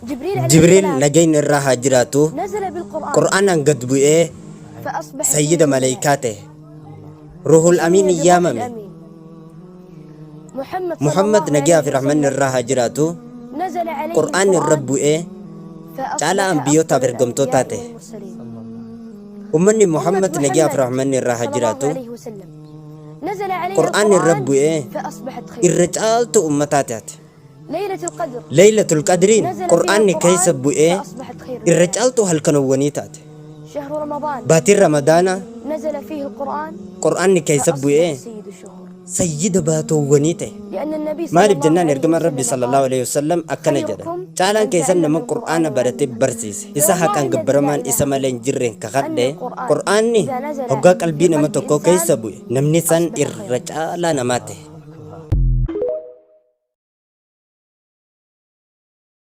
Jibriil nagayni irra haa jiraatu Qur'aanaan gad bu'ee sayyida maleykaa ta'e. Ruuhul Amiin yaamame. Muhammad nagayaa fi rahmanni irra haa jiraatu Qur'aanni irra bu'ee caalaa anbiyootaaf ergamtootaa ta'e. Ummanni Muhammad nagayaa fi rahmanni irra haa jiraatu Qur'aanni irra bu'ee irra caaltu ummataa taate. Laylatul Qadriin Qur'aanni keessa bu'ee irra caaltuu halkanowwanii taate. Baatiin Ramadaanaa Qur'aanni keessa bu'ee sayyida baatowwanii ta'e. Maaliif jennaan ergamaan Rabbi sallallahu alaihi wasallam akkana jedha. Caalaan keessan nama Qur'aana baratee barsiise. Isa haqaan gabbaramaan isa malee hin jirreen kakadhe. Qur'aanni hoggaa qalbii nama tokkoo keessa bu'e namni san irra caalaa namaa ta'e.